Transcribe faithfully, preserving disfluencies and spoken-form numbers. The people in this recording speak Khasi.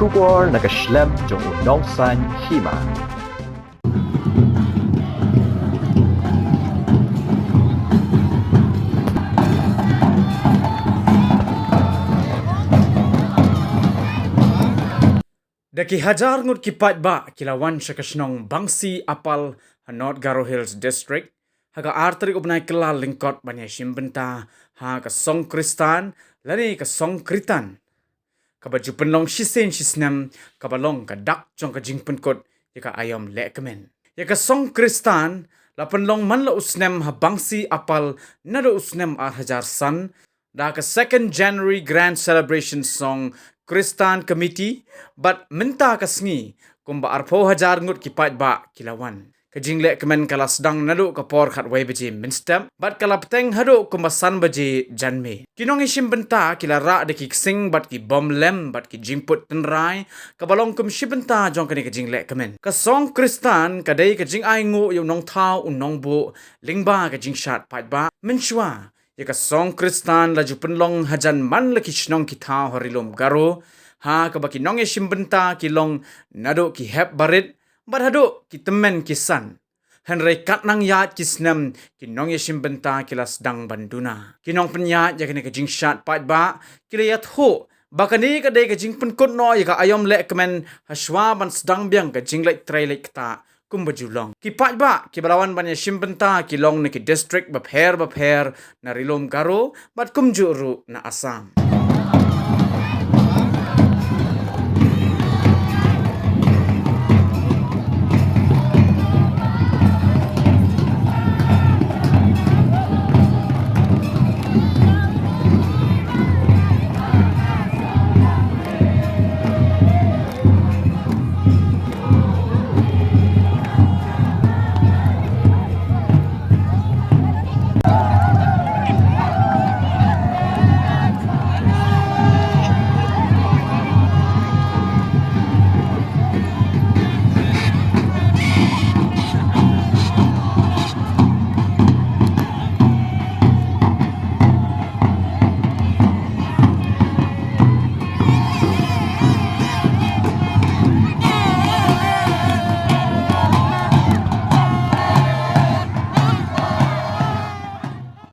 Khubor na ka shlem jong u nongsan hima. Da ki hajar ngut ki paidbah ki la wan sha ka shnong Bangsi Apal ha North Garo Hills District ha ka ar tarik u bnai Kyllalyngkot ban ïashim bynta ha ka song Kristan lane ka song Kritan, kaba ju pynlong shisien shisnem, kaba long ka dak jong ka jingpynkut ïa ka aïom lehkmen. Ïa ka song Kristan la pynlong man la u snem ha Bangsi Apal naduh u snem ar hajar san da ka Second January Grand Celebration Song Kristan Committee, bad mynta ka sngi kumba arphew hajar ngut ki paidbah ki la wan. Ka jinglehkmen ka la sdang naduh ka por khatwei baje mynstep bad ka la bteng haduh kumba san baje janmiet. Ki nongïashim bynta ki la rah da ki ksing bad ki bom lem bad ki jingput tynrai, kaba long kum shi bynta jong kane ka jinglehkmen. Ka song Kristan ka dei ka jingainguh ïa u nongthaw u nongbuh lyngba ka jingshad paidbah. Mynshuwa ïa ka song Kristan la ju pynlong hajan man la ki shnong ki thaw ha Ri Lum Garo, ha kaba ki nongïashim bynta ki long naduh ki hep barit bad haduh ki tymmen ki san. Hynrei katba nang ïaid ki snem, ki nongïashim bynta ki la sdang ban duna. Ki nongpynïaid ïa kane ka jingshad paidbah ki la ïathuh ba kane ka dei ka jingpynkut noh ïa ka aïom lehkmen hashwa ban sdang biang ka jingleit trei leit ktah kumba ju long. Ki paidbah kiba la wan ban ïashim bynta ki long na ki district bapher bapher na Ri Lum Garo bad kumjuh ruh na Assam.